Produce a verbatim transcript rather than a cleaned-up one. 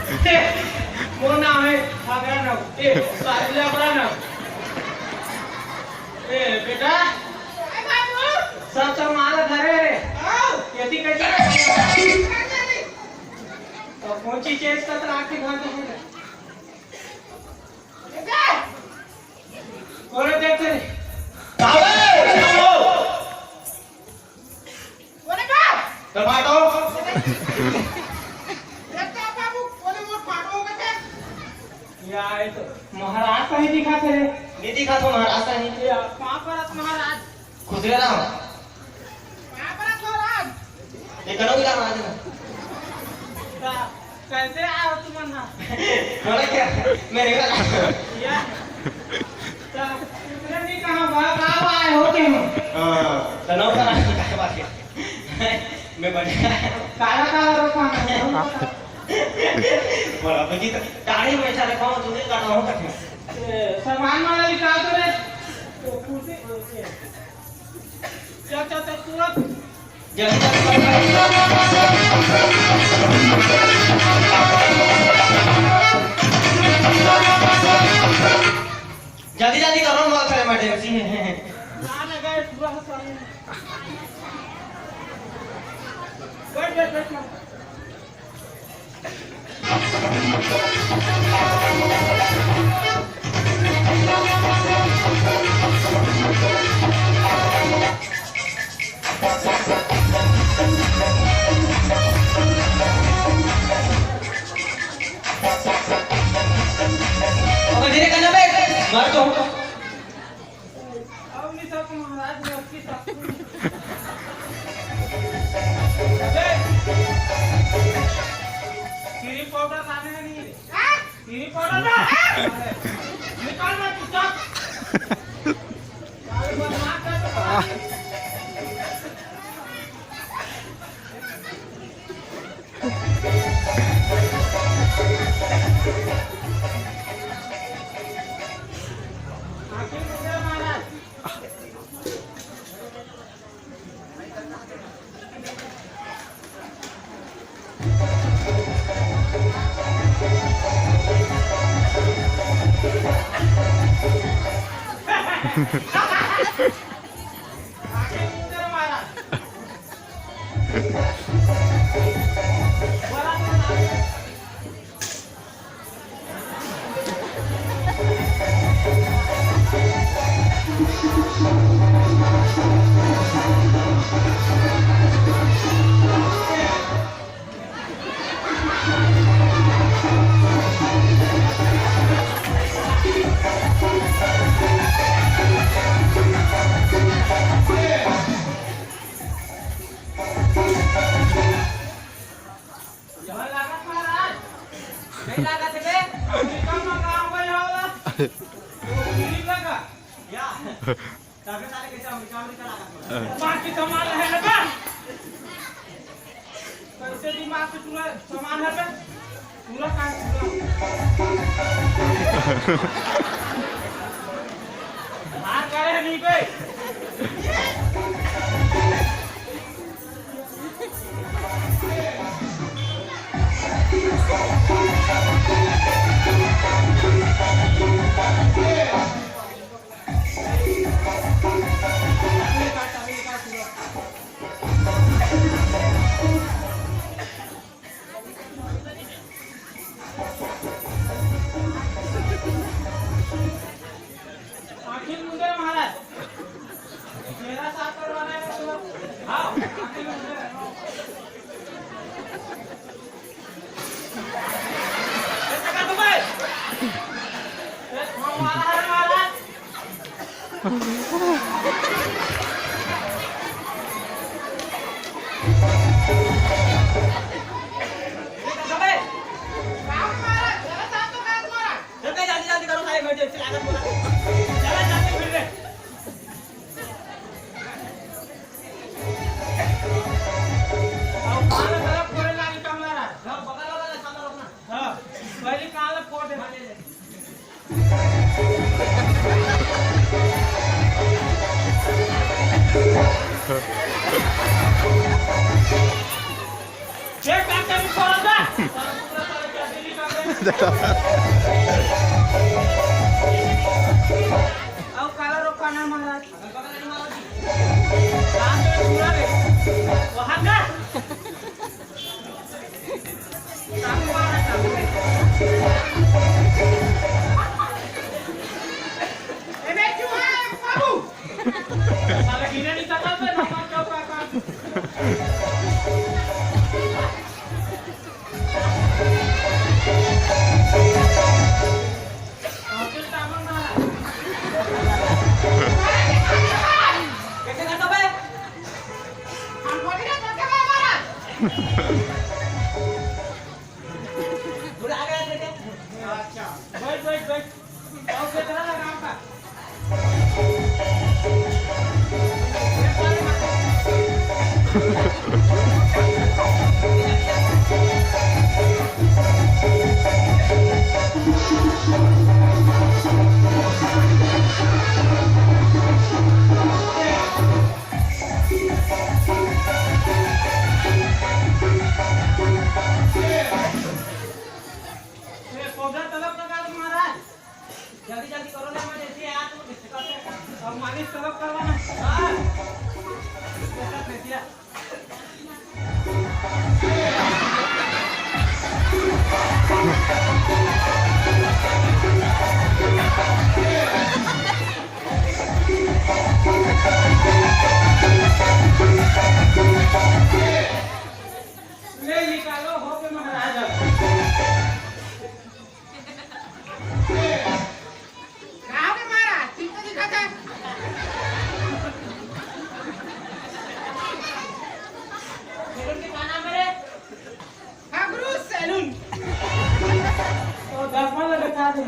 मोर नाम हे हगरा नाऊ। ए, सारी लबरा नाऊ। ए, बेटा। ए, बाबू। सब सामान धरे रे। हाँ। यदि कैसे? तो कौन चीज चेंज कर रहा के घर में? बेटा। कोने देख रे? तावे! कोने बा? टमाटो। देखता बाबू, कोने मोर फाटो कथे? या, ये तो महाराज सही दिखा थे रे। नहीं दिखा तो महाराज सही। या, कहाँ पर आप महाराज? खुश रह रहा हूँ। कहाँ पर आप महाराज? ये करो भी महाराज ना। ता, कैसे आए हो तुम ना? बोला क्या? मेरे घर। या। ता, तुमने भी कहा, बाप, आप आए हो क्यों? हाँ, तो नौकर आदमी का बात है। मैं बढ़िया। काला काला रोका है। बड़ा बजी तो दाढ़ी में ऐसा रखा हो, तुझे काटा हो कठिन। ए, सामान वाला निकाल दो रे। तो कुर्सी, चल, चल, चल, तुरंत। जल्दी, जल्दी, जल्दी। जल्दी, जल्दी करो, बहुत सारे इमरजेंसी है। ना, ना, गए, पूरा हो, सारे। बैठ, बैठ, बैठ, बैठ। अब धीरे करना बे, मार तो। अब नहीं सब महाराज ने अच्छी सब। अबे, क्रीम पाउडर लाने हैं नहीं? हाँ? क्रीम पाउडर ना? निकाल ना चुपचाप। अरे बदमाश है तो। बाकी सामान रहे ना बा। कैसे दिमाग से पूरा सामान है बे? पूरा काम पूरा। हार करे नहीं बे। आखिर मुंडे महाराज, मेरा साथ करवाना है तो हाँ, आखिर मुंडे। हाँ, पहले कान ला फोड़ दे। ये काम करने को आता। अउ काला रोग का नाम महाराज? राम के पूरा रे। वहाँ का? सामने वाला सामने। ए, मैं क्यों आया, बाबू? साला गिरे नहीं सकता, तो नंबर चौक का काम। ए, पौधा तलब लगा दो महाराज। जल्दी जल्दी करो ना, मैं जैसे यार तुम अब मालिश तलब करवाना। हाँ। ले निकालो, हो गए महाराज। अब। गाँव के मारा, ठीक तो दिखा था। सैलून के का नाम है रे? हगरू सैलून। तो दस वाला दिखा दे।